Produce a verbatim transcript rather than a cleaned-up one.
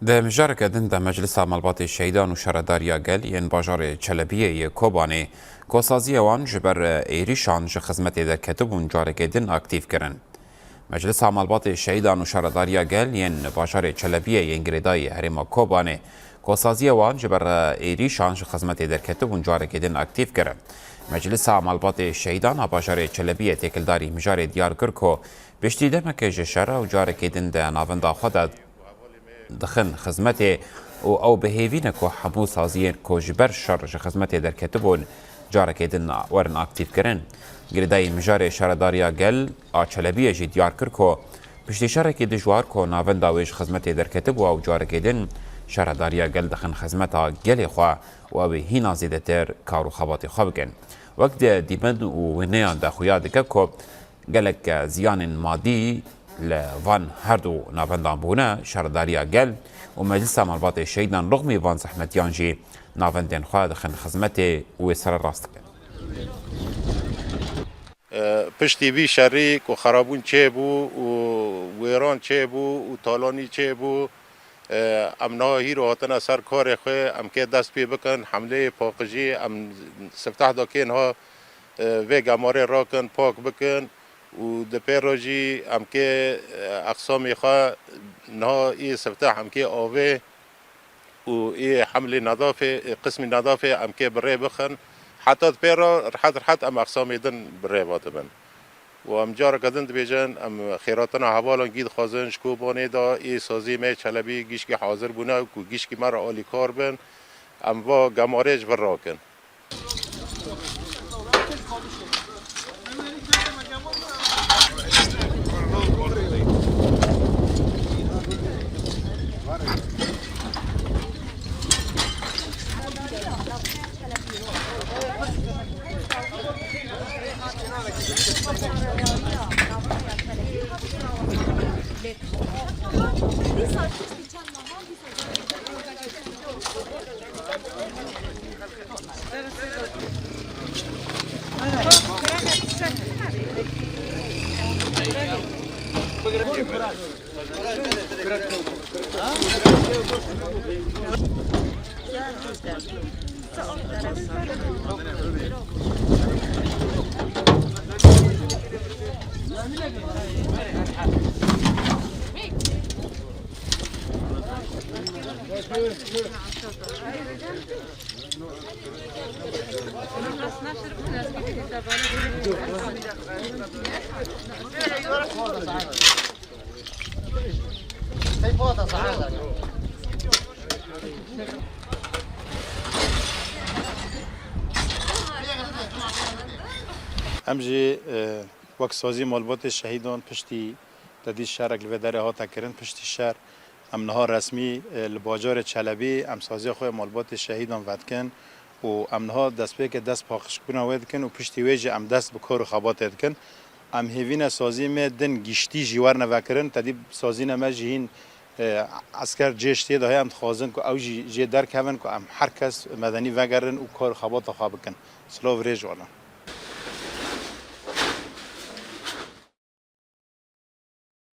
Di mijareke din de Meclisa Malbatê Şehîdan û Şaredariya Gel yên bajarê Çelebiyê yê Kobanê, ku saziya wan ji ber êrîşan ji xizmetê derketibûn, carekê din aktîf kirin. Meclisa Malbatê Şehîdan û Şaredariya Gel yên bajarê Çelebiyê yên girêdayî herêma Kobanê, ku saziya wan ji ber êrîşan ji xizmetê derketibûn, carekê din aktîf kirin. Meclisa Malbatê Şehîdan a bajarê Çelebiyê têkildarî mijarê diyar kir ku piştî demekê ji şer ew carekê din di navenda xwe de dixin xizmetê û ew bi hêvî ne ku hemû saziyên ku ji ber şer ji xizmetê derketibûn, carekê din werin aktîfkirin. Girêdayî mijarê Şaredariya Gel a Çelebiyê jî diyar kir ku piştî şerekî dijwar ku navenda wê ji xizmetê derketibû, ew carekê din Şaredariya Gel dixin xizmeta gelê xwe û ew ê hîna zêdetir kar û xebatê xwe bikin. Wek di dîmen û wêneyan de xuya dike ku gelek ziyanên madî li van her du navendan bûne, Şaredariya Gel û Meclisa Malbatê Şehîdan rixmî van zehmetiyan jî navendên xwe dixin xizmetê û wê sererast dikin. E, Piştî vî şerî ku xerabûn çêbû û wêran çêbû û talanî çêbû, e, em niha hîro hatine ser karê xwe, em kê dest pê bikin, hemleyê paqijî, em sifteh da kê niha, e, vê gemarê rakin, pak bikin. Û di pê re jî em kê, e, exsamê xwe niha ê sifteh em kê avê û ê hemlê nedafê, ê qismî nedafê em kê bi rê bixin. Heta di pê re rihet rihet em exsamê din bi rê ve dibin. Û em careke din dibêjin, em xêratina hevalan gî dixwazin ji Kobanê de ê sazî me Çelebî gişkî hazir bûne ku gişkî me re alîkar bin. Em va gemarê ji vir rakin. Em jî, e, wek sazî malbatê şehîdan piştî te dît şerek li vê derê hate kirin, piştî şer em niha resmî, e, li bajarê Çelebî em saziya xwe ya malbatê şehîdan vedikin û em niha destpêkê dest paqijbûna wê dikin û piştî wê jî em dest bi kar û xebatê dikin. Em hêvî ne saziyê me din giştî jî werne vekirin. Te dî sazînê me jî hîn, e, esker cêj tê de heye, em dixwazin ku ew jî jê derkevin ku em her kes medenî vegerin û kar û xebata xwe bikin. Silav rêj wana.